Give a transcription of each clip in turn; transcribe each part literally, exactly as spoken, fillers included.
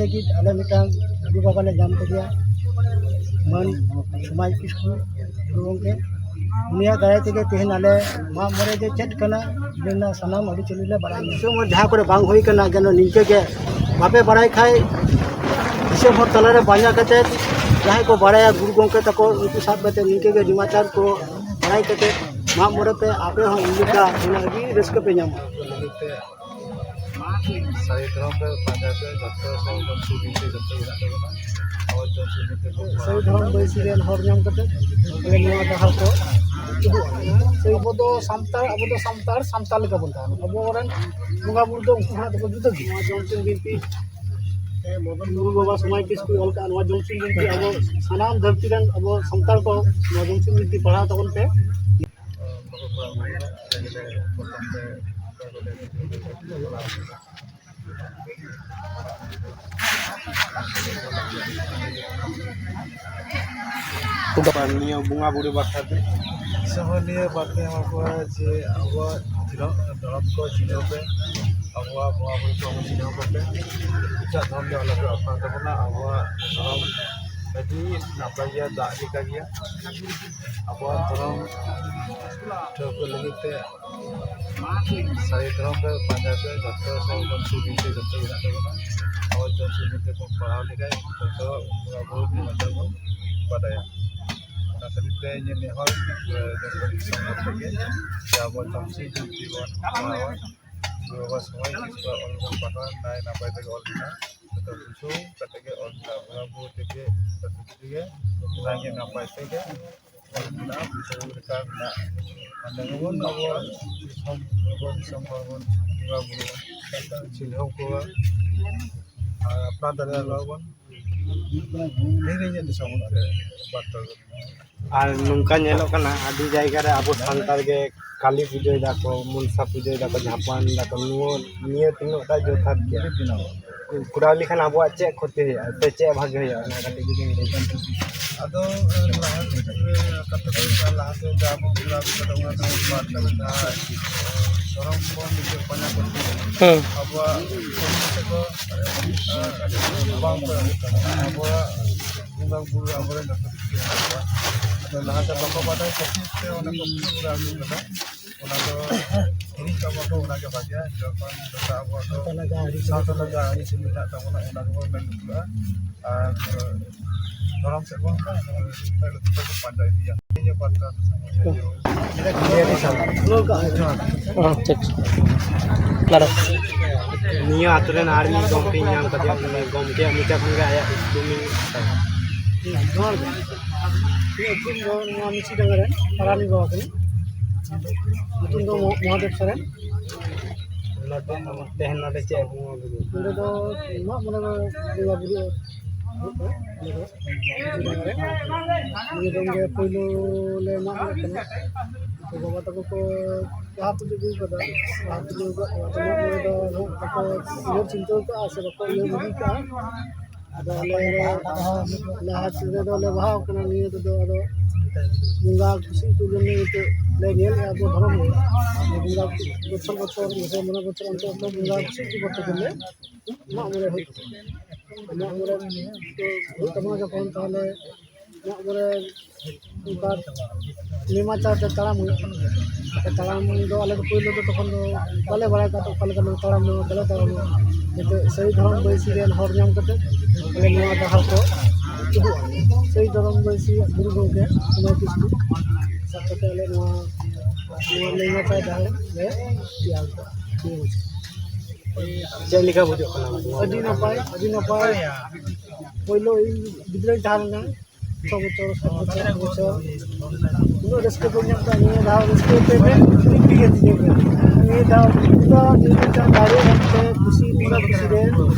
ᱞᱟᱹᱜᱤᱫ ᱟᱞᱮ ᱢᱤᱫᱴᱟᱝ ᱜᱩᱨᱩ ᱵᱟᱵᱟ ᱞᱮ ᱧᱟᱢ ᱠᱮᱫᱮᱭᱟ, ᱢᱟᱹᱱ ᱥᱚᱢᱟᱡᱽ ᱠᱤᱥᱠᱩ ᱜᱩᱨᱩ ᱜᱚᱢᱠᱮ᱾ ᱩᱱᱤᱭᱟᱜ ᱫᱟᱭᱟ ᱛᱮᱜᱮ ᱛᱮᱦᱮᱧ ᱟᱞᱮ ᱢᱟᱜ ᱢᱚᱬᱮ ᱡᱮ ᱪᱮᱫ ᱠᱟᱱᱟ, ᱚᱱᱟ ᱨᱮᱱᱟᱜ ᱥᱟᱱᱟᱢ ᱟᱹᱨᱤᱪᱟᱹᱞᱤ ᱞᱮ ᱵᱟᱲᱟᱭ ᱧᱟᱢᱟ᱾ ᱫᱤᱥᱚᱢ ᱦᱚᱲ ᱡᱟᱦᱟᱸ ᱠᱚᱨᱮ ᱵᱟᱝ ᱦᱩᱭ ᱠᱟᱱᱟ, ᱡᱮᱱᱚ ᱱᱤᱝᱠᱟᱹ ᱜᱮ ᱵᱟᱯᱮ ᱵᱟᱲᱟᱭ ᱠᱷᱟᱡ, ᱫᱤᱥᱚᱢ ᱦᱚᱲ ᱛᱟᱞᱟᱨᱮ ᱯᱟᱸᱡᱟ ᱠᱟᱛᱮ, ᱡᱟᱦᱟᱸᱭ ᱠᱚ ᱵᱟᱲᱟᱭᱟ ᱜᱩᱨᱩ ᱜᱚᱢᱠᱮ ᱛᱟᱠᱚ, ᱩᱱᱠᱩ ᱥᱟᱵ ᱠᱟᱛᱮ ᱱᱤᱝᱠᱟᱹ ᱜᱮ ᱱᱮᱢᱟᱪᱟᱨ ᱠᱚ ᱵᱟᱲᱟᱭ ᱠᱟᱛᱮ ᱢᱟᱜ ᱢᱚᱬᱮ ᱯᱮ, ᱟᱯᱮ ᱦᱚᱸ ᱤᱧ ᱞᱮᱠᱟ ᱚᱱᱟ ᱟᱹᱰᱤ ᱨᱟᱹᱥᱠᱟᱹ ᱯᱮ ᱧᱟᱢᱟ᱾ ᱥᱟᱹᱨᱤ ᱫᱷᱚᱨᱚᱢ ᱯᱮ ᱯᱟᱸᱡᱟᱭ ᱯᱮ, ᱡᱚᱛᱚ ᱥᱚᱢᱚᱭ ᱵᱚᱱ ᱥᱩᱠ ᱵᱤᱱᱛᱤ ᱡᱚᱛᱚ ᱜᱮ ᱢᱮᱱᱟᱜ ᱛᱟᱵᱚᱱᱟ᱾ ᱟᱵᱚ ᱡᱚᱢ ᱥᱩᱠ ᱵᱤᱱᱛᱤ ᱵᱚᱱ ᱥᱟᱹᱨᱤ ᱫᱷᱚᱨᱚᱢ ᱵᱟᱹᱭᱥᱤ ᱨᱮᱱ ᱦᱚᱲ ᱧᱟᱢ ᱠᱟᱛᱮ ᱟᱞᱮ ᱱᱚᱣᱟ ᱰᱟᱦᱟᱨ ᱠᱚ ᱩᱫᱩᱜ ᱟᱞᱮ᱾ ᱥᱟᱹᱨᱤ ᱟᱵᱚ ᱫᱚ ᱥᱟᱱᱛᱟᱲ, ᱟᱵᱚ ᱫᱚ ᱥᱟᱱᱛᱟᱲ, ᱥᱟᱱᱛᱟᱲ ᱞᱮᱠᱟ ᱵᱚᱱ ᱛᱟᱦᱮᱱᱟ᱾ ᱟᱵᱚ ᱨᱮᱱ ᱵᱚᱸᱜᱟ ᱵᱩᱨᱩ ᱫᱚ ᱩᱱᱠᱩ ᱠᱷᱚᱱᱟᱜ ᱫᱚᱠᱚ ᱡᱩᱫᱟᱹ ᱜᱮᱭᱟ᱾ ᱱᱚᱣᱟ ᱡᱚᱢ ᱥᱩᱠ ᱵᱤᱱᱛᱤ ᱜᱩᱨᱩ ᱵᱟᱵᱟ ᱥᱚᱢᱟᱭ ᱠᱤᱥᱠᱩᱭ ᱚᱞ ᱠᱟᱜᱼᱟ, ᱱᱚᱣᱟ ᱡᱚᱢ ᱥᱩᱠ ᱵᱤᱱᱛᱤ ᱟᱵᱚ ᱥᱟᱱᱟᱢ ᱫᱷᱟᱹᱨᱛᱤ ᱨᱮᱱ ᱟᱵᱚ ᱥᱟᱱᱛᱟᱲ ᱠᱚ ᱱᱚᱣᱟ ᱡᱚᱢ ᱥᱩᱠ ᱵᱤᱱᱛᱤ ᱯᱟᱲᱦᱟᱣ ᱛᱟᱵᱚᱱ ᱯᱮ᱾ ᱱᱤᱭᱟᱹ ᱵᱚᱸᱜᱟ ᱵᱩᱨᱩ ᱵᱟᱠᱷᱨᱟ ᱛᱮ᱾ ᱥᱚᱦᱚ ᱱᱤᱭᱟᱹ ᱵᱟᱨᱛᱮ ᱮᱢᱟ ᱠᱚᱣᱟ ᱡᱮ ᱟᱵᱚᱣᱟᱜ ᱫᱷᱚᱨᱚᱢ, ᱫᱷᱚᱨᱚᱢ ᱠᱚ ᱪᱤᱱᱦᱟᱹᱣ ᱯᱮ, ᱟᱵᱚᱣᱟᱜ ᱵᱚᱸᱜᱟ ᱵᱩᱨᱩ ᱠᱚ ᱪᱤᱱᱦᱟᱹᱣ ᱠᱚᱯᱮ᱾ ᱮᱴᱟᱜ ᱫᱷᱚᱨᱚᱢ ᱫᱚ ᱟᱞᱚᱯᱮ ᱟᱯᱱᱟᱨ ᱛᱟᱵᱚᱱᱟ᱾ ᱟᱵᱚᱣᱟᱜ ᱫᱷᱚᱨᱚᱢ ᱟᱹᱰᱤ ᱱᱟᱯᱟᱭ ᱜᱮᱭᱟ, ᱫᱟᱜ ᱞᱮᱠᱟ ᱜᱮᱭᱟ᱾ ᱟᱵᱚᱣᱟᱜ ᱫᱷᱚᱨᱚᱢ ᱴᱷᱟᱹᱣᱠᱟᱹ ᱞᱟᱹᱜᱤᱫ ᱛᱮ ᱥᱟᱹᱨᱤ ᱫᱷᱚᱨᱚᱢ ᱨᱮ ᱯᱟᱸᱡᱟ ᱛᱮ ᱡᱚᱛᱚ ᱥᱚᱢᱚᱭ ᱵᱚᱱ ᱥᱩᱨ ᱵᱤᱱᱛᱤ ᱡᱚᱛᱚ ᱜᱮ ᱢᱮᱱᱟᱜ ᱛᱟᱵᱚᱱᱟ᱾ ᱟᱵᱚ ᱡᱚᱢ ᱥᱩᱨ ᱵᱤᱱᱛᱤ ᱵᱚᱱ ᱯᱟᱲᱦᱟᱣ ᱞᱮᱠᱷᱟᱱ ᱡᱚᱛᱚ ᱵᱚᱸᱜᱟ ᱵᱩᱨᱩ ᱱᱤᱭᱚᱢ ᱵᱚᱱ ᱵᱟᱰᱟᱭᱟ᱾ ᱚᱱᱟ ᱠᱷᱟᱹᱛᱤᱨ ᱛᱮ ᱤᱧᱟᱹᱜ ᱱᱮᱦᱚᱨ, ᱮ, ᱡᱚᱛᱚ ᱫᱤᱥᱚᱢ ᱦᱚᱲ ᱴᱷᱮᱱ ᱜᱮ ᱡᱮ ᱟᱵᱚ ᱡᱚᱢ ᱥᱩᱨ ᱵᱤᱱᱛᱤ ᱵᱚᱱ ᱯᱟᱲᱦᱟᱣᱟ᱾ ᱜᱩᱨᱩ ᱵᱟᱵᱟ ᱥᱚᱢᱟᱭ ᱠᱤᱥᱠᱩᱣᱟᱜ ᱚᱞ ᱵᱚᱱ ᱯᱟᱲᱦᱟᱣᱟ, ᱱᱟᱭ ᱱᱟᱯᱟᱭ ᱛᱮᱜᱮ ᱚᱞ ᱢᱮᱱᱟᱜᱼᱟ᱾ ᱡᱚᱛᱚ ᱵᱩᱡᱷᱟᱹᱣ ᱠᱟᱛᱮ ᱜᱮ ᱚᱞ ᱢᱮᱱᱟᱜᱼᱟ᱾ ᱵᱚᱸᱜᱟ ᱵᱩᱨᱩ ᱛᱮᱜᱮ, ᱡᱚᱛᱚ ᱠᱤᱪᱷᱩ ᱛᱮᱜᱮ ᱱᱟᱭ ᱜᱮ ᱱᱟᱯᱟᱭ ᱛᱮᱜᱮ ᱚᱞ ᱢᱮᱱᱟᱜᱼᱟ, ᱵᱩᱡᱷᱟᱹᱣ ᱞᱮᱠᱟ ᱢᱮᱱᱟᱜᱼᱟ᱾ ᱟᱨ ᱱᱚᱰᱮ ᱵᱚᱱ ᱟᱵᱚ ᱫᱤᱥᱚᱢ, ᱟᱵᱚ ᱫᱤᱥᱚᱢ ᱦᱚᱲ ᱵᱚᱱ ᱵᱚᱸᱜᱟ ᱵᱩᱨᱩ ᱵᱚᱱ ᱪᱤᱱᱦᱟᱹᱣ ᱠᱚᱣᱟ᱾ ᱟᱨ ᱟᱯᱱᱟᱨ ᱫᱟᱲᱮ ᱟᱠᱚᱣᱟ ᱵᱚᱱ᱾ ᱱᱤᱭᱟᱹ ᱜᱮ ᱤᱧᱟᱹᱜ ᱫᱤᱥᱚᱢ ᱚᱲᱟᱜ ᱨᱮ ᱵᱟᱨᱛᱟ ᱫᱚ᱾ ᱟᱨ ᱱᱚᱝᱠᱟ ᱧᱮᱞᱚᱜ ᱠᱟᱱᱟ, ᱟᱹᱰᱤ ᱡᱟᱭᱜᱟ ᱨᱮ ᱟᱵᱚ ᱥᱟᱱᱛᱟᱲ ᱜᱮ ᱠᱟᱹᱞᱤ ᱯᱩᱡᱟᱹᱭ ᱫᱟᱠᱚ, ᱢᱚᱱᱥᱟ ᱯᱩᱡᱟᱹᱭ ᱫᱟᱠᱚ, ᱡᱷᱟᱯᱟᱱ ᱫᱟᱠᱚ, ᱱᱚᱣᱟ, ᱱᱤᱭᱟᱹ ᱛᱤᱱᱟᱹᱜ ᱴᱟ ᱡᱚᱛᱷᱟᱛ ᱜᱮᱭᱟ? ᱠᱚᱨᱟᱣ ᱞᱮᱠᱷᱟᱱ ᱟᱵᱚᱣᱟᱜ ᱪᱮᱫ ᱠᱷᱚᱛᱤ ᱦᱩᱭᱩᱜᱼᱟ ᱥᱮ ᱪᱮᱫ ᱵᱷᱟᱜᱮ ᱦᱩᱭᱩᱜᱼᱟ, ᱚᱱᱟ ᱠᱟᱹᱴᱤᱡ ᱡᱩᱫᱤᱢ ᱞᱟᱹᱭ ᱠᱷᱟᱱ? ᱟᱫᱚ, ᱮ, ᱞᱟᱦᱟ ᱠᱟᱛᱷᱟ ᱫᱚ ᱦᱩᱭᱩᱜ ᱠᱟᱱᱟ, ᱞᱟᱦᱟᱛᱮ ᱡᱟ ᱵᱚᱱ ᱠᱚᱨᱟᱣ ᱟᱹᱜᱩ ᱠᱟᱫᱟ, ᱚᱱᱟ ᱫᱚ ᱵᱟᱨ ᱪᱟᱸᱫᱳ ᱞᱟᱦᱟ ᱫᱷᱚᱨᱚᱢ ᱵᱚᱱ ᱱᱤᱡᱮ ᱯᱟᱸᱡᱟ ᱠᱚᱨᱛᱮ ᱜᱮᱞᱮ ᱦᱮᱸ᱾ ᱟᱵᱚᱣᱟᱜ ᱥᱚᱢᱟᱡᱽ ᱥᱮᱫ ᱫᱚ, ᱟᱸ, ᱵᱟᱝ ᱠᱚ ᱮᱢᱚᱜ ᱠᱟᱱᱟ᱾ ᱟᱵᱚᱣᱟᱜ ᱵᱚᱸᱜᱟ ᱵᱩᱨᱩ ᱟᱵᱚᱨᱮᱱ ᱡᱚᱛᱚ ᱠᱤᱪᱷᱩ ᱢᱮᱱᱟᱜ ᱠᱚᱣᱟ᱾ ᱟᱫᱚ ᱞᱟᱦᱟᱛᱮ ᱵᱟᱠᱚ ᱵᱟᱰᱟᱭ ᱠᱷᱟᱹᱛᱤᱨ ᱛᱮ ᱚᱱᱟ ᱠᱚ ᱵᱩᱡᱷᱟᱹᱣ ᱵᱟᱲᱟ ᱟᱹᱜᱩ ᱠᱟᱫᱟ᱾ ᱚᱱᱟ ᱫᱚ ᱦᱤᱲᱤᱧ ᱠᱟᱜ ᱢᱟᱠᱚ, ᱚᱱᱟ ᱜᱮ ᱵᱷᱟᱜᱮᱭᱟ᱾ ᱡᱚᱠᱷᱚᱱ ᱡᱚᱛᱚ ᱟᱵᱚᱣᱟᱜ ᱫᱚ ᱥᱟᱶᱛᱟ ᱨᱮᱱᱟᱜ ᱡᱟᱦᱟᱸ ᱟᱹᱨᱤᱪᱟᱹᱞᱤ ᱢᱮᱱᱟᱜ ᱛᱟᱵᱚᱱᱟ, ᱚᱱᱟ ᱜᱮᱵᱚᱱ ᱢᱮᱱ ᱞᱩᱴᱩᱜᱼᱟ᱾ ᱟᱨ ᱫᱷᱚᱨᱚᱢ ᱥᱮᱫ ᱵᱚᱱ ᱢᱮᱫ ᱞᱩᱛᱩᱨ ᱛᱮᱵᱚᱱ ᱯᱟᱸᱡᱟ ᱤᱫᱤᱭᱟ᱾ ᱱᱤᱭᱟᱹ ᱵᱟᱨᱛᱟ ᱫᱚ ᱥᱟᱶᱛᱟ ᱦᱚᱸ, ᱴᱷᱤᱠ᱾ ᱠᱞᱟᱨᱳ᱾ ᱱᱤᱭᱟᱹ ᱟᱛᱳ ᱨᱮᱱ ᱟᱨ ᱢᱤᱫ ᱜᱚᱢᱠᱮᱧ ᱧᱟᱢ ᱠᱟᱫᱮᱭᱟ, ᱩᱱᱤ ᱜᱚᱢᱠᱮᱭᱟᱜ ᱢᱚᱪᱟ ᱠᱷᱚᱱ ᱜᱮ ᱟᱭᱟᱜ ᱧᱩᱛᱩᱢᱤᱧ ᱦᱟᱛᱟᱣᱟ᱾ ᱡᱚᱦᱟᱨ ᱜᱮ᱾ ᱤᱧᱟᱹᱜ ᱧᱩᱛᱩᱢ ᱫᱚ ᱱᱚᱣᱟ ᱢᱤᱪᱷᱤᱰᱟᱸᱜᱟ ᱨᱮᱱ ᱯᱟᱨᱟᱱᱤᱠ ᱵᱟᱵᱟ ᱠᱟᱹᱱᱟᱹᱧ᱾ ᱧᱩᱛᱩᱢ ᱫᱚ ᱢᱚ-, ᱢᱚᱦᱟᱫᱮᱵ ᱥᱚᱨᱮᱱ᱾ ᱱᱚᱰᱮ, ᱛᱮᱦᱮᱧ ᱱᱚᱰᱮ ᱪᱮᱫ ᱵᱚᱸᱜᱟ ᱵᱩᱨᱩ? ᱱᱚᱰᱮ ᱫᱚ ᱢᱟᱜ ᱢᱚᱬᱮ ᱵᱚᱸᱜᱟ ᱵᱩᱨᱩ ᱦᱩᱭᱩᱜ ᱠᱟᱱᱟ᱾ ᱱᱚᱰᱮ ᱫᱚ ᱢᱤᱪᱷᱤᱰᱟᱸᱜᱟ ᱨᱮ ᱱᱤᱭᱟᱹ ᱫᱚᱢ ᱜᱮ ᱯᱳᱭᱞᱳ ᱞᱮ ᱢᱟᱜ ᱢᱚᱬᱮᱜ ᱠᱟᱱᱟ᱾ ᱛᱚ ᱵᱟᱵᱟ ᱛᱟᱠᱚ ᱠᱚ ᱞᱟᱦᱟ ᱛᱮ ᱟᱹᱜᱩ ᱠᱟᱫᱟ, ᱞᱟᱦᱟ ᱛᱮ ᱟᱹᱜᱩ ᱠᱟᱫ ᱠᱚᱣᱟ᱾ ᱛᱚ ᱢᱟᱜ ᱢᱚᱬᱮ ᱫᱚ ᱱᱟᱦᱟᱜ ᱵᱟᱠᱚ ᱩᱭᱦᱟᱹᱨ ᱪᱤᱱᱛᱟᱹ ᱠᱟᱜᱼᱟ ᱥᱮ ᱵᱟᱠᱚ ᱩᱭᱦᱟᱹᱨ ᱵᱷᱟᱵᱤ ᱠᱟᱜᱼᱟ᱾ ᱟᱫᱚ ᱟᱞᱮ ᱞᱮ ᱞᱟᱦᱟ ᱛᱮᱫᱚ ᱞᱮ ᱵᱟᱦᱟ ᱟᱠᱟᱱᱟ, ᱱᱤᱭᱟᱹ ᱛᱮᱫᱚ ᱟᱫᱚ ᱵᱚᱸᱜᱟ ᱠᱩᱥᱤ ᱠᱚ ᱡᱚᱱᱱᱮ ᱱᱤᱛᱚᱜ ᱞᱮ ᱧᱮᱞᱮᱫᱼᱟ ᱟᱵᱚ ᱫᱷᱚᱨᱚᱢ ᱨᱮ᱾ ᱵᱚᱸᱜᱟ ᱵᱚᱪᱷᱚᱨ ᱵᱚᱪᱷᱚᱨ ᱥᱮ ᱢᱚᱬᱮ ᱵᱚᱪᱷᱚᱨ ᱚᱱᱛᱚᱨ ᱚᱱᱛᱚᱨ ᱵᱚᱸᱜᱟ ᱠᱩᱥᱤ ᱠᱚ ᱵᱚᱞᱛᱮ ᱜᱮᱞᱮ ᱢᱟᱜ ᱢᱚᱬᱮ ᱦᱩᱭᱩᱜ ᱛᱟᱵᱚᱱᱟ᱾ ᱢᱟᱜ ᱢᱚᱬᱮ ᱦᱩᱭᱩᱜ ᱛᱟᱵᱚᱱᱟ ᱡᱚᱠᱷᱚᱱ, ᱛᱟᱦᱚᱞᱮ ᱢᱟᱜ ᱢᱚᱬᱮ ᱚᱱᱠᱟ ᱱᱮᱢᱟᱪᱟᱨ ᱛᱮ ᱛᱟᱲᱟᱢ ᱦᱩᱭᱩᱜ ᱠᱟᱱᱟ᱾ ᱛᱟᱲᱟᱢ ᱫᱚ ᱟᱞᱮ ᱫᱚ ᱯᱳᱭᱞᱳ ᱫᱚ ᱛᱚᱠᱷᱚᱱ ᱫᱚ ᱵᱟᱞᱮ ᱵᱟᱲᱟᱭ ᱠᱟᱜ ᱛᱟᱦᱮᱸ ᱚᱠᱟ ᱞᱮᱠᱟ ᱞᱮ ᱛᱟᱲᱟᱢᱟ, ᱵᱟᱞᱮ ᱛᱟᱲᱟᱢᱟ᱾ ᱱᱤᱛᱚᱜ ᱥᱟᱹᱨᱤ ᱫᱷᱚᱨᱚᱢ ᱵᱟᱹᱭᱥᱤ ᱨᱮᱱ ᱦᱚᱲ ᱧᱟᱢ ᱠᱟᱛᱮ ᱟᱞᱮ ᱱᱚᱣᱟ ᱰᱟᱦᱟᱨ ᱠᱚ ᱩᱫᱩᱜ ᱟᱞᱮ᱾ ᱥᱟᱹᱨᱤ ᱫᱷᱚᱨᱚᱢ ᱵᱟᱹᱭᱥᱤ ᱜᱩᱨᱩ ᱜᱚᱢᱠᱮ ᱥᱚᱢᱟᱭ ᱠᱤᱥᱠᱩ ᱥᱟᱵ ᱠᱟᱛᱮ ᱟᱞᱮ ᱱᱚᱣᱟ, ᱱᱚᱣᱟ ᱱᱮᱢᱟᱪᱟᱨ ᱰᱟᱦᱟᱨ ᱞᱮ ᱛᱮᱭᱟᱨ ᱠᱟᱜᱼᱟ᱾ ᱪᱮᱫ ᱞᱮᱠᱟ ᱵᱩᱡᱷᱟᱹᱜ ᱠᱟᱱᱟ ᱱᱚᱣᱟ? ᱟᱹᱰᱤ ᱱᱟᱯᱟᱭ, ᱟᱹᱰᱤ ᱱᱟᱯᱟᱭ᱾ ᱯᱳᱭᱞᱳ ᱤᱧ ᱜᱤᱫᱽᱨᱟᱹᱧ ᱛᱟᱦᱮᱸ ᱞᱮᱱᱟ, ᱪᱷᱚ ᱵᱚᱪᱷᱚᱨ, ᱥᱟᱛ ᱵᱚᱪᱷᱚᱨ, ᱟᱴ ᱵᱚᱪᱷᱚᱨ᱾ ᱩᱱᱟᱹᱜ ᱨᱟᱹᱥᱠᱟᱹ ᱵᱟᱹᱧ ᱧᱟᱢ ᱠᱟᱜᱼᱟ᱾ ᱱᱤᱭᱟᱹ ᱫᱷᱟᱣ ᱨᱟᱹᱥᱠᱟᱹ ᱛᱮ ᱢᱮᱫ ᱯᱤᱨᱤ ᱯᱤᱨᱤ ᱮᱱ ᱛᱤᱧᱟ᱾ ᱱᱤᱭᱟᱹ ᱫᱷᱟᱣ ᱩᱱᱠᱩ ᱫᱚ ᱱᱤᱭᱟᱹ ᱢᱤᱫᱴᱟᱝ ᱫᱟᱲᱮ ᱮᱱᱛᱮ ᱠᱩᱥᱤ, ᱢᱚᱱᱮ ᱠᱩᱥᱤ ᱨᱮ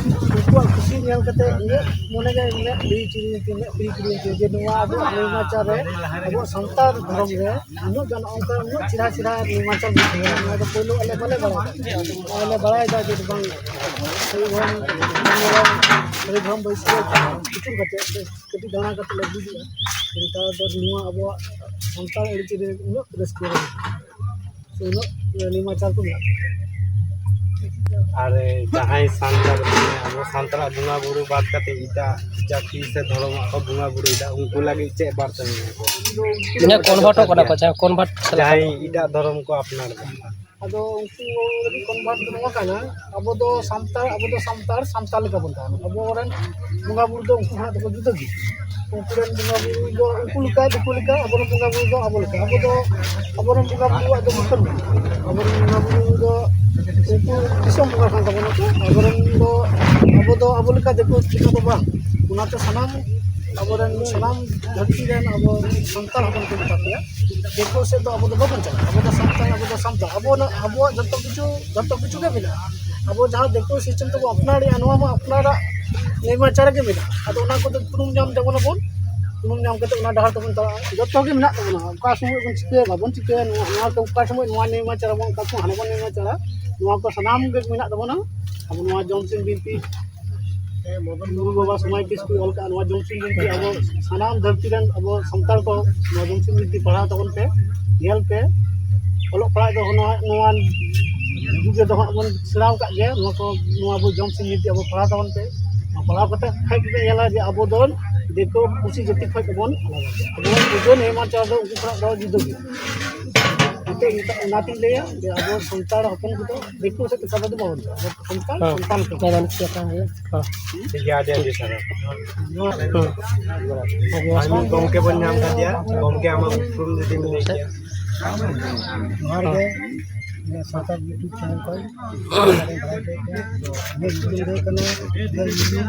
ᱩᱱᱠᱩᱣᱟᱜ ᱠᱩᱥᱤ ᱧᱮᱞ ᱠᱟᱛᱮ ᱤᱧᱟᱹᱜ ᱢᱚᱱᱮ ᱜᱮ ᱢᱮᱫ ᱯᱤᱨᱤ ᱯᱤᱨᱤ ᱮᱱ ᱛᱤᱧᱟ, ᱢᱮᱫ ᱯᱤᱨᱤ ᱯᱤᱨᱤ ᱮᱱ ᱛᱤᱧᱟ ᱡᱮ ᱱᱚᱣᱟ ᱟᱵᱚ ᱱᱤᱢᱟᱪᱟᱨ ᱨᱮ, ᱟᱵᱚᱣᱟᱜ ᱥᱟᱱᱛᱟᱲ ᱫᱷᱚᱨᱚᱢ ᱨᱮ ᱩᱱᱟᱹᱜ ᱜᱟᱱ ᱚᱱᱠᱟ ᱩᱱᱟᱹᱜ ᱪᱮᱦᱨᱟ ᱪᱮᱦᱨᱟ ᱱᱤᱢᱟᱪᱟᱨ ᱢᱮᱱᱟᱜᱼᱟ᱾ ᱱᱚᱣᱟ ᱫᱚ ᱯᱳᱭᱞᱳ ᱟᱞᱮ ᱵᱟᱞᱮ ᱵᱟᱲᱟᱭᱟ᱾ ᱟᱞᱮ ᱵᱟᱲᱟᱭ ᱫᱟ ᱡᱮ ᱵᱟᱝ ᱥᱟᱹᱨᱤ ᱫᱷᱚᱨᱚᱢ, ᱥᱟᱹᱨᱤ ᱫᱷᱚᱨᱚᱢ ᱵᱟᱹᱭᱥᱤ ᱨᱮ ᱩᱪᱩᱲ ᱠᱟᱛᱮ ᱥᱮ ᱠᱟᱹᱴᱤᱡ ᱫᱟᱬᱟ ᱠᱟᱛᱮ ᱞᱮ ᱵᱩᱡᱽ ᱮᱫᱟ᱾ ᱱᱮᱛᱟᱨ ᱫᱚ ᱱᱚᱣᱟ ᱟᱵᱚᱣᱟᱜ ᱥᱟᱱᱛᱟᱲ ᱟᱹᱨᱤᱪᱟᱹᱞᱤ ᱨᱮ ᱩᱱᱟᱹᱜ ᱨᱟᱹᱥᱠᱟᱹ ᱢᱮᱱᱟᱜᱼᱟ᱾ ᱩᱱᱟᱹᱜ ᱱᱮᱭᱢᱟᱪᱟᱨ ᱠᱚ ᱢᱮᱱᱟᱜ ᱛᱟᱠᱚᱣᱟ᱾ ᱟᱨ ᱡᱟᱦᱟᱸᱭ ᱥᱟᱱᱛᱟᱲ, ᱢᱟᱱᱮ ᱟᱵᱚ ᱥᱟᱱᱛᱟᱲᱟᱜ ᱵᱚᱸᱜᱟ ᱵᱩᱨᱩ ᱵᱟᱫ ᱠᱟᱛᱮ ᱮᱴᱟᱜ ᱡᱟᱹᱛᱤ ᱥᱮ ᱫᱷᱚᱨᱚᱢᱟᱜ ᱠᱚ ᱵᱚᱸᱜᱟ ᱵᱩᱨᱩᱭᱮᱫᱟ, ᱩᱱᱠᱩ ᱞᱟᱹᱜᱤᱫ ᱪᱮᱫ ᱵᱟᱨᱛᱟ ᱢᱮᱱᱟᱜᱼᱟ? ᱢᱟᱱᱮ ᱠᱚᱱᱵᱷᱟᱨᱴᱚᱜ ᱠᱟᱱᱟ ᱠᱚ, ᱡᱟᱦᱟᱸ ᱠᱚᱱᱵᱷᱟᱨᱴ ᱡᱟᱦᱟᱸᱭ ᱮᱴᱟᱜ ᱫᱷᱚᱨᱚᱢ ᱠᱚ ᱟᱯᱱᱟᱨ ᱮᱫᱟ᱾ ᱟᱫᱚ ᱩᱱᱠᱩ ᱞᱟᱹᱜᱤᱫ ᱠᱚᱱᱵᱷᱟᱨᱴ ᱫᱚ ᱱᱚᱣᱟ ᱠᱟᱱᱟ, ᱟᱵᱚ ᱫᱚ ᱥᱟᱱᱛᱟᱲ, ᱟᱵᱚ ᱫᱚ ᱥᱟᱱᱛᱟᱲ, ᱥᱟᱱᱛᱟᱲ ᱞᱮᱠᱟ ᱵᱚᱱ ᱛᱟᱦᱮᱱᱟ᱾ ᱟᱵᱚ ᱨᱮᱱ ᱵᱚᱸᱜᱟ ᱵᱩᱨᱩ ᱫᱚ ᱩᱱᱠᱩ ᱠᱷᱚᱱᱟᱜ ᱫᱚᱠᱚ ᱡᱩᱫᱟᱹ ᱜᱮᱭᱟ᱾ ᱩᱱᱠᱩ ᱨᱮᱱ ᱵᱚᱸᱜᱟ ᱵᱩᱨᱩ ᱫᱚ ᱩᱱᱠᱩ ᱞᱮᱠᱟ, ᱫᱤᱠᱩ ᱞᱮᱠᱟ, ᱟᱵᱚ ᱨᱮᱱ ᱵᱚᱸᱜᱟ ᱵᱩᱨᱩ ᱫᱚ ᱟᱵᱚ ᱞᱮᱠᱟ᱾ ᱟᱵᱚ ᱫᱚ ᱟᱵᱚᱨᱮᱱ ᱵᱚᱸᱜᱟ ᱵᱩᱨᱩᱣᱟᱜ ᱫᱚ ᱵᱩᱥᱟᱹᱱ ᱢᱮᱱᱟᱜᱼᱟ᱾ ᱟᱵᱚᱨᱮᱱ ᱵᱚᱸᱜᱟ ᱵᱩᱨᱩ ᱫᱚ ᱩᱱᱠᱩ ᱫᱤᱥᱚᱢ ᱵᱚᱸᱜᱟ ᱠᱟᱱ ᱛᱟᱵᱚᱱᱟ ᱠᱚ᱾ ᱟᱵᱚᱨᱮᱱ ᱫᱚ, ᱟᱵᱚ ᱫᱚ ᱟᱵᱚ ᱞᱮᱠᱟ ᱫᱤᱠᱩ ᱞᱮᱠᱟ ᱫᱚ ᱵᱟᱝ᱾ ᱚᱱᱟᱛᱮ ᱥᱟᱱᱟᱢ, ᱟᱵᱚᱨᱮᱱ ᱥᱟᱱᱟᱢ ᱫᱷᱟᱹᱨᱛᱤ ᱨᱮᱱ ᱟᱵᱚ ᱥᱟᱱᱛᱟᱲ ᱦᱚᱯᱚᱱ ᱠᱚ ᱢᱮᱛᱟ ᱠᱚᱣᱟ᱾ ᱫᱤᱠᱩ ᱥᱮᱫ ᱫᱚ ᱟᱵᱚ ᱫᱚ ᱵᱟᱵᱚᱱ ᱪᱟᱞᱟᱜᱼᱟ᱾ ᱟᱵᱚ ᱫᱚ ᱥᱟᱱᱛᱟᱲ, ᱟᱵᱚ ᱫᱚ ᱥᱟᱱᱛᱟᱲ᱾ ᱟᱵᱚᱱᱟᱜ, ᱟᱵᱚᱣᱟᱜ ᱡᱚᱛᱚ ᱠᱤᱪᱷᱩ, ᱡᱚᱛᱚ ᱠᱤᱪᱷᱩ ᱜᱮ ᱢᱮᱱᱟᱜᱼᱟ᱾ ᱟᱵᱚ ᱡᱟᱦᱟᱸ ᱫᱤᱠᱩ system ᱛᱮᱵᱚ ᱟᱯᱱᱟᱨᱮᱜᱼᱟ, ᱱᱚᱣᱟ ᱢᱟ ᱟᱯᱱᱟᱨᱟᱜ ᱱᱮᱭᱢᱟᱪᱟᱨ ᱜᱮ ᱢᱮᱱᱟᱜᱼᱟ᱾ ᱟᱫᱚ ᱚᱱᱟ ᱠᱚᱫᱚ ᱩᱯᱨᱩᱢ ᱧᱟᱢ ᱛᱟᱵᱚᱱᱟᱵᱚᱱ, ᱩᱯᱨᱩᱢ ᱧᱟᱢ ᱠᱟᱛᱮ ᱚᱱᱟ ᱰᱟᱦᱟᱨ ᱛᱮᱵᱚᱱ ᱪᱟᱞᱟᱜᱼᱟ᱾ ᱡᱚᱛᱚ ᱜᱮ ᱢᱮᱱᱟᱜ ᱛᱟᱵᱚᱱᱟ, ᱚᱠᱟ ᱥᱚᱢᱚᱭ ᱵᱚᱱ ᱪᱤᱠᱟᱹᱭᱟ, ᱵᱟᱵᱚᱱ ᱪᱤᱠᱟᱹᱭᱟ, ᱱᱚᱣᱟ, ᱱᱚᱣᱟ ᱫᱚ ᱚᱠᱟ ᱥᱚᱢᱚᱭ ᱱᱚᱣᱟ ᱱᱮᱭᱢᱟᱪᱟᱨ ᱟᱵᱚᱱ, ᱚᱠᱟ ᱥᱚᱢᱚᱭ ᱦᱟᱱᱟ ᱵᱚᱱ ᱱᱮᱭᱢᱟᱪᱟᱨᱟ, ᱱᱚᱣᱟ ᱠᱚ ᱥᱟᱱᱟᱢ ᱜᱮ ᱢᱮᱱᱟᱜ ᱛᱟᱵᱚᱱᱟ᱾ ᱟᱵᱚ ᱱᱚᱣᱟ ᱡᱚᱢ ᱥᱤᱢ ᱵᱤᱱᱛᱤ ᱜᱩᱨᱩ ᱵᱟᱵᱟ ᱥᱚᱢᱟᱭ ᱠᱤᱥᱠᱩᱭ ᱚᱞ ᱠᱟᱜᱼᱟ, ᱱᱚᱣᱟ ᱡᱚᱢ ᱥᱤᱢ ᱵᱤᱱᱛᱤ ᱟᱵᱚ ᱥᱟᱱᱟᱢ ᱫᱷᱟᱹᱨᱛᱤ ᱨᱮᱱ ᱟᱵᱚ ᱥᱟᱱᱛᱟᱲ ᱠᱚ ᱱᱚᱣᱟ ᱡᱚᱢ ᱥᱤᱢ ᱵᱤᱱᱛᱤ ᱯᱟᱲᱦᱟᱣ ᱛᱟᱵᱚᱱ ᱯᱮ, ᱧᱮᱞ ᱯᱮ᱾ ᱚᱞᱚᱜ ᱯᱟᱲᱦᱟᱜ ᱫᱚ ᱱᱚᱣᱟ, ᱱᱚᱣᱟ ᱡᱩᱜᱽ ᱨᱮᱫᱚ ᱦᱟᱸᱜ ᱵᱚᱱ ᱥᱮᱬᱟ ᱟᱠᱟᱫ ᱜᱮᱭᱟ, ᱱᱚᱣᱟ ᱠᱚ, ᱱᱚᱣᱟ ᱟᱵᱚ ᱡᱚᱢ ᱥᱤᱢ ᱵᱤᱱᱛᱤ ᱟᱵᱚ ᱯᱟᱲᱦᱟᱣ ᱛᱟᱵᱚᱱ ᱯᱮ᱾ ᱯᱟᱲᱦᱟᱣ ᱠᱟᱛᱮ ᱠᱷᱟᱡ ᱜᱮᱯᱮ ᱧᱮᱞᱟ ᱡᱮ ᱟᱵᱚ ᱫᱚ ᱫᱤᱠᱩ ᱯᱩᱥᱤ ᱡᱟᱹᱛᱤ ᱠᱷᱚᱡ ᱫᱚᱵᱚᱱ ᱟᱞᱟᱫᱟ ᱜᱮᱭᱟ᱾ ᱟᱵᱚ ᱯᱩᱡᱟᱹ ᱱᱮᱭᱢᱟᱪᱟᱨ ᱫᱚ ᱩᱱᱠᱩ ᱠᱷᱚᱱᱟᱜ ᱫᱚ ᱡᱩᱫᱟᱹ ᱜᱮᱭᱟ᱾ ᱚᱱᱟᱛᱮ ᱚᱱᱟᱛᱤᱧ ᱞᱟᱹᱭᱟ ᱡᱮ ᱟᱵᱚ ᱥᱟᱱᱛᱟᱲ ᱦᱚᱯᱚᱱ ᱠᱚᱫᱚ ᱫᱤᱠᱩ ᱥᱮᱫ ᱠᱟᱛᱷᱟ ᱫᱚ ᱵᱟᱵᱚᱱ ᱪᱟᱞᱟᱜᱼᱟ᱾ ᱟᱵᱚ ᱥᱟᱱᱛᱟᱲ, ᱦᱮᱸ᱾ ᱥᱟᱱᱛᱟᱲ ᱠᱟᱱᱟ᱾ ᱦᱮᱸ, ᱵᱟᱝ ᱪᱤᱠᱟᱹ ᱠᱟᱱ ᱜᱮᱭᱟ᱾ ᱦᱮᱸ᱾ ᱱᱚᱣᱟ ᱦᱮᱸ᱾ ᱟᱨ ᱢᱤᱫ ᱜᱚᱢᱠᱮ ᱵᱚᱱ ᱧᱟᱢ ᱠᱟᱫᱮᱭᱟ᱾ ᱜᱚᱢᱠᱮ, ᱟᱢᱟᱜ ᱩᱯᱨᱩᱢ ᱡᱩᱫᱤᱢ ᱞᱟᱹᱭ ᱠᱮᱭᱟ᱾ ᱡᱚᱦᱟᱨ ᱜᱮ᱾ ᱱᱤᱭᱟᱹ ᱥᱟᱱᱛᱟᱲ YouTube channel ᱠᱷᱚᱱ ᱱᱤᱭᱟᱹ ᱧᱩᱛᱩᱢ ᱫᱚ ᱦᱩᱭᱩᱜ ᱠᱟᱱᱟ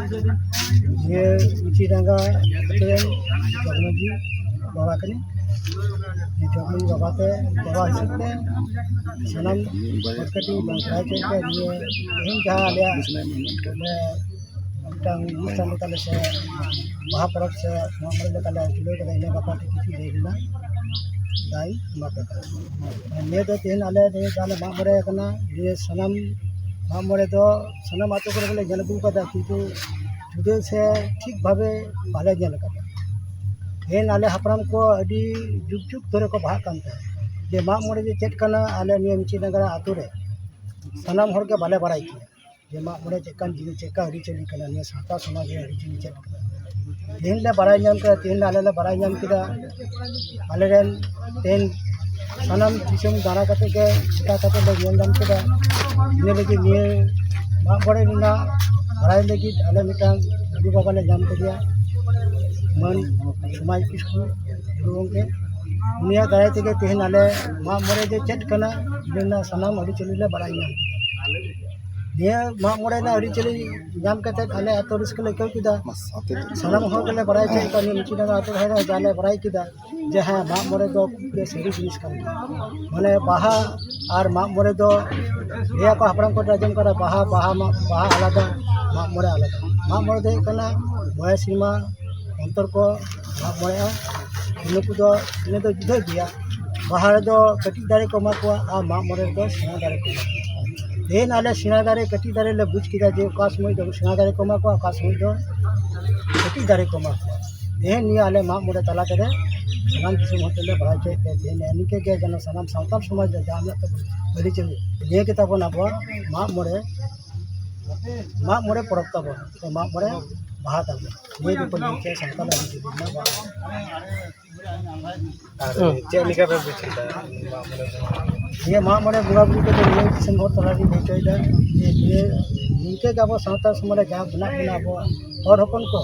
ᱱᱤᱭᱟᱹ ᱢᱤᱪᱷᱤ ᱰᱟᱸᱜᱟ ᱟᱹᱛᱩ ᱨᱮᱱ ᱡᱚᱜᱽᱢᱟᱹᱡᱷᱤ ᱵᱟᱵᱟ ᱠᱟᱹᱱᱟᱹᱧ᱾ ᱡᱚᱜᱽᱢᱟᱹᱡᱷᱤ ᱵᱟᱵᱟ ᱛᱮ, ᱵᱟᱵᱟ ᱦᱤᱥᱟᱹᱵ ᱛᱮ ᱥᱟᱱᱟᱢ ᱦᱚᱲ ᱠᱟᱹᱴᱤᱡ ᱵᱟᱝ ᱛᱟᱦᱮᱸ ᱦᱚᱪᱚᱭ ᱛᱮ ᱱᱤᱭᱟᱹ ᱛᱮᱦᱮᱧ ᱡᱟᱦᱟᱸ ᱟᱞᱮᱭᱟᱜ ᱢᱤᱫᱴᱟᱝ ᱚᱱᱩᱥᱴᱷᱟᱱ ᱞᱮᱠᱟᱞᱮ ᱥᱮ ᱵᱟᱦᱟ ᱯᱚᱨᱚᱵᱽ ᱥᱮ ᱢᱟᱜ ᱢᱚᱬᱮ ᱞᱮᱠᱟᱞᱮ ᱛᱩᱞᱟᱹᱣ ᱠᱮᱫᱟ, ᱤᱱᱟᱹ ᱵᱟᱠᱷᱨᱟ ᱛᱮ ᱠᱤᱪᱷᱩ ᱞᱟᱹᱭ ᱨᱮᱱᱟᱜ ᱫᱟᱭ ᱮᱢᱟ ᱯᱮ ᱠᱟᱱᱟ᱾ ᱱᱤᱭᱟᱹ ᱫᱚ ᱛᱮᱦᱮᱧ ᱟᱞᱮ ᱱᱤᱭᱟᱹ ᱡᱟᱦᱟᱸ ᱞᱮ ᱢᱟᱜ ᱢᱚᱬᱮ ᱟᱠᱟᱱᱟ, ᱱᱤᱭᱟᱹ ᱥᱟᱱᱟᱢ ᱢᱟᱜ ᱢᱚᱬᱮ ᱫᱚ ᱥᱟᱱᱟᱢ ᱟᱹᱛᱩ ᱠᱚᱨᱮ ᱜᱮᱞᱮ ᱧᱮᱞ ᱟᱹᱜᱩ ᱟᱠᱟᱫᱟ, ᱠᱤᱱᱛᱩ ᱡᱩᱫᱟᱹ ᱥᱮ ᱴᱷᱤᱠ ᱵᱷᱟᱵᱮ ᱵᱟᱞᱮ ᱧᱮᱞ ᱟᱠᱟᱫᱟ᱾ ᱛᱮᱦᱮᱧ ᱟᱞᱮ ᱦᱟᱯᱲᱟᱢ ᱠᱚ ᱟᱹᱰᱤ ᱡᱩᱜᱽ ᱡᱩᱜᱽ ᱫᱷᱚᱨᱮ ᱠᱚ ᱵᱟᱦᱟᱜ ᱠᱟᱱ ᱛᱟᱦᱮᱸᱫ᱾ ᱡᱮ ᱢᱟᱜ ᱢᱚᱬᱮ ᱡᱮ ᱪᱮᱫ ᱠᱟᱱᱟ, ᱟᱞᱮ ᱱᱤᱭᱟᱹ ᱢᱤᱪᱤ ᱱᱟᱜᱟᱨᱟ ᱟᱹᱛᱩ ᱨᱮ ᱥᱟᱱᱟᱢ ᱦᱚᱲ ᱜᱮ ᱵᱟᱞᱮ ᱵᱟᱲᱟᱭ ᱠᱮᱭᱟ ᱡᱮ ᱢᱟᱜ ᱢᱚᱬᱮ ᱪᱮᱫ ᱠᱟᱱ ᱡᱤᱱᱤᱥ, ᱪᱮᱫ ᱠᱟ ᱟᱹᱨᱤᱪᱟᱹᱞᱤ ᱠᱟᱱᱟ, ᱱᱤᱭᱟᱹ ᱥᱟᱶᱛᱟ ᱥᱚᱢᱟᱡᱽ ᱨᱮᱭᱟᱜ ᱟᱹᱨᱤᱪᱟᱹᱞᱤ ᱪᱮᱫ ᱠᱟᱱᱟ᱾ ᱛᱮᱦᱮᱧ ᱞᱮ ᱵᱟᱲᱟᱭ ᱧᱟᱢ ᱠᱮᱫᱟ, ᱛᱮᱦᱮᱧ ᱟᱞᱮ ᱞᱮ ᱵᱟᱲᱟᱭ ᱧᱟᱢ ᱠᱮᱫᱟ, ᱟᱞᱮ ᱨᱮᱱ ᱛᱮᱦᱮᱧ ᱥᱟᱱᱟᱢ ᱫᱤᱥᱚᱢ ᱫᱟᱬᱟ ᱠᱟᱛᱮ ᱜᱮ ᱪᱤᱠᱟ ᱠᱟᱛᱮ ᱞᱮ ᱧᱮᱞ ᱧᱟᱢ ᱠᱮᱫᱟ᱾ ᱤᱱᱟᱹ ᱞᱟᱹᱜᱤᱫ ᱱᱤᱭᱟᱹ ᱢᱟᱜ ᱢᱚᱬᱮ ᱨᱮᱱᱟᱜ ᱵᱟᱲᱟᱭ ᱞᱟᱹᱜᱤᱫ ᱟᱞᱮ ᱢᱤᱫᱴᱟᱝ ᱜᱩᱨᱩ ᱵᱟᱵᱟ ᱞᱮ ᱧᱟᱢ ᱠᱮᱫᱮᱭᱟ, ᱢᱟᱹᱱ ᱥᱚᱢᱟᱡᱽ ᱠᱤᱥᱠᱩ ᱜᱩᱨᱩ ᱜᱚᱢᱠᱮ᱾ ᱩᱱᱤᱭᱟᱜ ᱫᱟᱨᱟᱭ ᱛᱮᱜᱮ ᱛᱮᱦᱮᱧ ᱟᱞᱮ ᱢᱟᱜ ᱢᱚᱬᱮ ᱫᱚ ᱪᱮᱫ ᱠᱟᱱᱟ, ᱚᱱᱟ ᱨᱮᱱᱟᱜ ᱥᱟᱱᱟᱢ ᱟᱹᱨᱤᱪᱟᱹᱞᱤ ᱞᱮ ᱵᱟᱲᱟᱭ ᱧᱟᱢ ᱠᱮᱫᱟ᱾ ᱱᱤᱭᱟᱹ ᱢᱟᱜ ᱢᱚᱬᱮ ᱨᱮᱱᱟᱜ ᱟᱹᱨᱤᱪᱟᱹᱞᱤ ᱧᱟᱢ ᱠᱟᱛᱮ ᱟᱞᱮ ᱟᱹᱛᱩ ᱨᱟᱹᱥᱠᱟᱹ ᱞᱮ ᱟᱹᱭᱠᱟᱹᱣ ᱠᱮᱫᱟ᱾ ᱥᱟᱱᱟᱢ ᱦᱚᱲ ᱜᱮᱞᱮ ᱵᱟᱲᱟᱭ ᱦᱚᱪᱚᱭᱮᱫ ᱠᱚᱣᱟ, ᱱᱤᱭᱟᱹ ᱢᱤᱪᱤ ᱰᱟᱸᱜᱟ ᱟᱹᱛᱩ ᱨᱮ ᱡᱟ ᱞᱮ ᱵᱟᱲᱟᱭ ᱠᱮᱫᱟ ᱡᱮ ᱦᱮᱸ, ᱢᱟᱜ ᱢᱚᱬᱮ ᱫᱚ ᱥᱟᱹᱨᱤ ᱡᱤᱱᱤᱥ ᱠᱟᱱ ᱜᱮᱭᱟ᱾ ᱢᱟᱱᱮ ᱵᱟᱦᱟ ᱟᱨ ᱢᱟᱜ ᱢᱚᱬᱮ ᱫᱚ ᱞᱟᱹᱭᱟ ᱠᱚ, ᱦᱟᱯᱲᱟᱢ ᱠᱚ ᱟᱸᱡᱚᱢ ᱠᱟᱫᱟ, ᱵᱟᱦᱟ, ᱵᱟᱦᱟ, ᱢᱟᱜ, ᱵᱟᱦᱟ ᱟᱞᱟᱫᱟ, ᱢᱟᱜ ᱢᱚᱬᱮ ᱟᱞᱟᱫᱟ᱾ ᱢᱟᱜ ᱢᱚᱬᱮ ᱫᱚ ᱦᱩᱭᱩᱜ ᱠᱟᱱᱟ ᱢᱚᱬᱮ ᱥᱮᱨᱢᱟ ᱚᱱᱛᱚᱨ ᱠᱚ ᱢᱟᱜ ᱢᱚᱬᱮᱜᱼᱟ᱾ ᱤᱱᱟᱹ ᱠᱚᱫᱚ, ᱤᱱᱟᱹ ᱫᱚ ᱡᱩᱫᱟᱹ ᱜᱮᱭᱟ᱾ ᱵᱟᱦᱟ ᱨᱮᱫᱚ ᱠᱟᱹᱴᱤᱡ ᱫᱟᱨᱮ ᱠᱚ ᱮᱢᱟ ᱠᱚᱣᱟ ᱟᱨ ᱢᱟᱜ ᱢᱚᱬᱮ ᱨᱮᱫᱚ ᱥᱮᱬᱟ ᱫᱟᱨᱮ ᱠᱚ ᱮᱢᱟ ᱠᱚᱣᱟ᱾ ᱛᱮᱦᱮᱧ ᱟᱞᱮ ᱥᱮᱬᱟ ᱫᱟᱨᱮ ᱠᱟᱹᱴᱤᱡ ᱫᱟᱨᱮ ᱞᱮ ᱵᱩᱡᱽ ᱠᱮᱫᱟ ᱡᱮ ᱚᱠᱟ ᱥᱚᱢᱚᱭ ᱫᱚ ᱥᱮᱬᱟ ᱫᱟᱨᱮ ᱠᱚ ᱮᱢᱟ ᱠᱚᱣᱟ, ᱚᱠᱟ ᱥᱚᱢᱚᱭ ᱫᱚ ᱠᱟᱹᱴᱤᱡ ᱫᱟᱨᱮ ᱠᱚ ᱮᱢᱟ ᱠᱚᱣᱟ᱾ ᱛᱮᱦᱮᱧ ᱱᱤᱭᱟᱹ ᱟᱞᱮ ᱢᱟᱜ ᱢᱚᱬᱮ ᱛᱟᱞᱟ ᱛᱮᱞᱮ ᱥᱟᱱᱟᱢ ᱫᱤᱥᱚᱢ ᱦᱚᱲ ᱴᱷᱮᱱ ᱞᱮ ᱵᱟᱲᱟᱭ ᱦᱚᱪᱚᱭᱮᱫ ᱯᱮᱭᱟ᱾ ᱛᱮᱦᱮᱧ ᱱᱤᱝᱠᱟᱹ ᱜᱮ ᱡᱮᱱᱚ ᱥᱟᱱᱟᱢ ᱥᱟᱱᱛᱟᱲ ᱥᱚᱢᱟᱡᱽ ᱨᱮ ᱡᱟᱦᱟᱸ ᱢᱮᱱᱟᱜ ᱛᱟᱵᱚᱱᱟ ᱟᱹᱨᱤᱪᱟᱹᱞᱤ, ᱱᱤᱭᱟᱹ ᱜᱮ ᱛᱟᱵᱚᱱ ᱟᱵᱚᱣᱟᱜ ᱢᱟᱜ ᱢᱚᱬᱮ, ᱢᱟᱜ ᱢᱚᱬᱮ ᱯᱚᱨᱚᱵᱽ ᱛᱟᱵᱚᱱ, ᱥᱮ ᱢᱟᱜ ᱢᱚᱬᱮ ᱵᱟᱦᱟ ᱛᱟᱵᱚᱱ᱾ ᱱᱤᱭᱟᱹ ᱜᱮᱠᱚ ᱞᱟᱹᱭ ᱦᱚᱪᱚᱭᱟ ᱥᱟᱱᱛᱟᱲ ᱟᱹᱨᱤᱪᱟᱹᱞᱤ ᱨᱮᱱᱟᱜ ᱵᱟᱦᱟ᱾ ᱟᱨ ᱦᱩᱸ᱾ ᱪᱮᱫ ᱞᱮᱠᱟ ᱯᱮ ᱵᱩᱡᱽ ᱠᱮᱫᱟ ᱢᱟᱜ ᱢᱚᱬᱮ ᱫᱚ? ᱱᱤᱭᱟᱹ ᱢᱟᱜ ᱢᱚᱬᱮ ᱵᱚᱸᱜᱟ ᱵᱩᱨᱩ ᱠᱚᱫᱚ ᱱᱤᱭᱟᱹ ᱫᱤᱥᱚᱢ ᱦᱚᱲ ᱛᱟᱞᱟᱨᱤᱧ ᱞᱟᱹᱭ ᱦᱚᱪᱚᱭᱮᱫᱟ ᱡᱮ ᱱᱤᱭᱟᱹ ᱱᱤᱝᱠᱟᱹ ᱜᱮ ᱟᱵᱚ ᱥᱟᱶᱛᱟ ᱥᱚᱢᱟᱡᱽ ᱨᱮ ᱡᱟᱦᱟᱸ ᱢᱮᱱᱟᱜ ᱵᱚᱱᱟ ᱟᱵᱚ ᱦᱚᱲ ᱦᱚᱯᱚᱱ ᱠᱚ,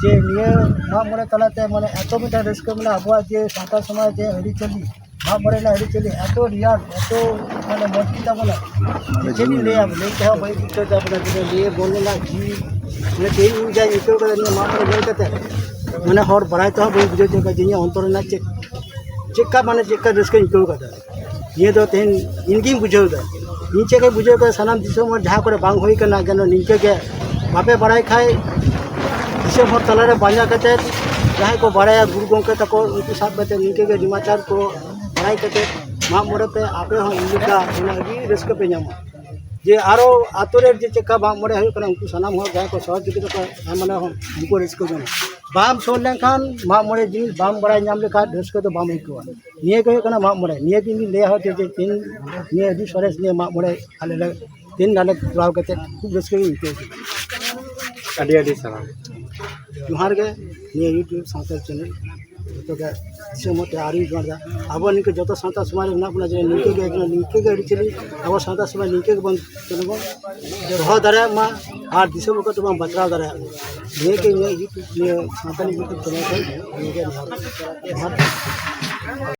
ᱡᱮ ᱱᱤᱭᱟᱹ ᱢᱟᱜ ᱢᱚᱬᱮ ᱛᱟᱞᱟᱛᱮ ᱢᱟᱱᱮ ᱮᱛᱚ ᱢᱤᱫᱴᱟᱝ ᱨᱟᱹᱥᱠᱟᱹ ᱢᱮᱱᱟᱜᱼᱟ ᱟᱵᱚᱣᱟᱜ ᱡᱮ ᱥᱟᱶᱛᱟ ᱥᱚᱢᱟᱡᱽ ᱡᱮ ᱟᱹᱨᱤᱪᱟᱹᱞᱤ, ᱢᱟᱜ ᱢᱚᱬᱮ ᱨᱮᱱᱟᱜ ᱟᱹᱨᱤᱪᱟᱹᱞᱤ ᱮᱛᱚ ᱨᱮᱭᱟᱲ, ᱮᱛᱚ ᱢᱟᱱᱮ ᱢᱚᱡᱽ ᱜᱮ ᱛᱟᱵᱚᱱᱟ᱾ ᱪᱮᱫ ᱤᱧ ᱞᱟᱹᱭᱟ, ᱞᱟᱹᱭ ᱛᱮᱦᱚᱸ ᱵᱟᱹᱧ ᱵᱩᱡᱷᱟᱹᱣ ᱫᱟ ᱵᱚᱞᱮ ᱱᱤᱭᱟᱹ ᱵᱚᱱ ᱨᱮᱱᱟᱜ ᱡᱤᱣᱤ, ᱢᱟᱱᱮ ᱛᱮᱦᱮᱧ ᱤᱧ ᱡᱟᱧ ᱟᱹᱭᱠᱟᱹᱣ ᱠᱟᱫᱟ ᱱᱤᱭᱟᱹ ᱢᱟᱜ ᱢᱚᱬᱮ ᱧᱮᱞ ᱠᱟᱛᱮ, ᱢᱟᱱᱮ ᱦᱚᱲ ᱵᱟᱲᱟᱭ ᱛᱮᱦᱚᱸ ᱵᱟᱹᱧ ᱵᱩᱡᱷᱟᱹᱣ ᱫᱟᱲᱮᱭᱟᱜ ᱠᱟᱱᱟ ᱡᱮ ᱤᱧᱟᱹᱜ ᱚᱱᱛᱚᱨ ᱨᱮᱱᱟᱜ ᱪᱮᱫ, ᱪᱮᱫᱠᱟ ᱢᱟᱱᱮ ᱪᱮᱫᱠᱟ ᱨᱟᱹᱥᱠᱟᱹᱧ ᱟᱹᱭᱠᱟᱹᱣ ᱠᱟᱫᱟ᱾ ᱱᱤᱭᱟᱹ ᱫᱚ ᱛᱮᱦᱮᱧ ᱤᱧ ᱜᱤᱧ ᱵᱩᱡᱷᱟᱹᱣ ᱫᱟ᱾ ᱤᱧ ᱪᱮᱫ ᱞᱮᱠᱟᱧ ᱵᱩᱡᱷᱟᱹᱣ ᱠᱟᱫᱟ, ᱥᱟᱱᱟᱢ ᱫᱤᱥᱚᱢ ᱦᱚᱲ ᱡᱟᱦᱟᱸ ᱠᱚᱨᱮ ᱵᱟᱝ ᱦᱩᱭ ᱠᱟᱱᱟ, ᱡᱮᱱᱚ ᱱᱤᱝᱠᱟᱹ ᱜᱮ ᱵᱟᱯᱮ ᱵᱟᱲᱟᱭ ᱠᱷᱟᱡ ᱫᱤᱥᱚᱢ ᱦᱚᱲ ᱛᱟᱞᱟᱨᱮ ᱯᱟᱸᱡᱟ ᱠᱟᱛᱮ ᱡᱟᱦᱟᱸᱭ ᱠᱚ ᱵᱟᱲᱟᱭᱟ ᱜᱩᱨᱩ ᱜᱚᱢᱠᱮ ᱛᱟᱠᱚ, ᱩᱱᱠᱩ ᱥᱟᱵ ᱠᱟᱛᱮ ᱱᱤᱝᱠᱟᱹ ᱜᱮ ᱱᱮᱢᱟᱪᱟᱨ ᱠᱚ ᱵᱟᱲᱟᱭ ᱠᱟᱛᱮ ᱢᱟᱜ ᱢᱚᱬᱮ ᱯᱮ, ᱟᱯᱮ ᱦᱚᱸ ᱤᱧ ᱞᱮᱠᱟ ᱢᱟᱱᱮ ᱟᱹᱰᱤ ᱨᱟᱹᱥᱠᱟᱹ ᱯᱮ ᱧᱟᱢᱟ᱾ ᱡᱮ ᱟᱨᱚ ᱟᱛᱳ ᱨᱮ ᱡᱮ ᱪᱮᱫᱠᱟ ᱢᱟᱜ ᱢᱚᱬᱮ ᱦᱩᱭᱩᱜ ᱠᱟᱱᱟ, ᱩᱱᱠᱩ ᱥᱟᱱᱟᱢ ᱦᱚᱲ ᱡᱟᱦᱟᱸᱭ ᱠᱚ ᱥᱚᱦᱚᱡᱳᱜᱤᱛᱟ ᱠᱚ ᱮᱢ, ᱢᱟᱱᱮ ᱦᱚᱸ ᱩᱱᱠᱩ ᱨᱟᱹᱥᱠᱟᱹ ᱠᱟᱱᱟ᱾ ᱵᱟᱢ ᱥᱩᱨ ᱞᱮᱱᱠᱷᱟᱱ ᱢᱟᱜ ᱢᱚᱬᱮ ᱡᱤᱱᱤᱥ ᱵᱟᱢ ᱵᱟᱲᱟᱭ ᱧᱟᱢ ᱞᱮᱠᱷᱟᱱ ᱨᱟᱹᱥᱠᱟᱹ ᱫᱚ ᱵᱟᱢ ᱟᱹᱭᱠᱟᱹᱣᱟ᱾ ᱱᱤᱭᱟᱹ ᱜᱮ ᱦᱩᱭᱩᱜ ᱠᱟᱱᱟ ᱢᱟᱜ ᱢᱚᱬᱮ᱾ ᱱᱤᱭᱟᱹ ᱜᱮ ᱤᱧ ᱞᱟᱹᱭᱟ ᱦᱚᱲ ᱡᱮ, ᱡᱮ ᱛᱮᱦᱮᱧ ᱱᱤᱭᱟᱹ ᱟᱹᱰᱤ ᱥᱚᱨᱮᱥ ᱱᱤᱭᱟᱹ ᱢᱟᱜ ᱢᱚᱬᱮ ᱟᱞᱮ ᱞᱮ ᱛᱮᱦᱮᱧ ᱟᱞᱮ ᱠᱚᱨᱟᱣ ᱠᱟᱛᱮ ᱠᱷᱩᱵ ᱨᱟᱹᱥᱠᱟᱹ ᱜᱮ ᱟᱹᱭᱠᱟᱹᱣ ᱠᱮᱫᱟ᱾ ᱟᱹᱰᱤ ᱟᱹᱰᱤ ᱥᱟᱨᱦᱟᱣ᱾ ᱡᱚᱦᱟᱨ ᱜᱮ, ᱱᱤᱭᱟᱹ YouTube ᱥᱟᱶᱛᱟ ᱪᱮᱱᱮᱞ ᱡᱚᱛᱚ ᱜᱮ ᱫᱤᱥᱚᱢ ᱦᱚᱲ ᱴᱷᱮᱱ ᱟᱹᱣᱨᱤᱧ ᱡᱚᱦᱟᱨ ᱫᱟ᱾ ᱟᱵᱚ ᱱᱤᱝᱠᱟᱹ ᱡᱚᱛᱚ ᱥᱟᱶᱛᱟ ᱥᱚᱢᱟᱡᱽ ᱨᱮ ᱢᱮᱱᱟᱜ ᱵᱚᱱᱟ, ᱡᱮ ᱱᱤᱝᱠᱟᱹ ᱜᱮ, ᱱᱤᱝᱠᱟᱹ ᱜᱮ ᱟᱹᱨᱤᱪᱟᱹᱞᱤ ᱟᱵᱚ ᱥᱟᱶᱛᱟ ᱥᱚᱢᱟᱡᱽ ᱱᱤᱝᱠᱟᱹ ᱜᱮᱵᱚᱱ ᱫᱚᱦᱚ ᱫᱟᱲᱮᱭᱟᱜ ᱢᱟ ᱟᱨ ᱫᱤᱥᱚᱢ ᱦᱚᱲ ᱠᱚ ᱛᱮᱵᱚᱱ ᱵᱟᱛᱨᱟᱣ ᱫᱟᱲᱮᱭᱟᱜ ᱢᱟ᱾ ᱱᱤᱭᱟᱹ ᱜᱮ ᱤᱧᱟᱹᱜ YouTube, ᱱᱤᱭᱟᱹ ᱥᱟᱶᱛᱟᱞᱤ YouTube ᱪᱮᱱᱮᱞ ᱠᱷᱚᱱ ᱱᱤᱭᱟᱹ ᱜᱮ ᱡᱚᱦᱟᱨ᱾ ᱡᱚᱦᱟᱨ᱾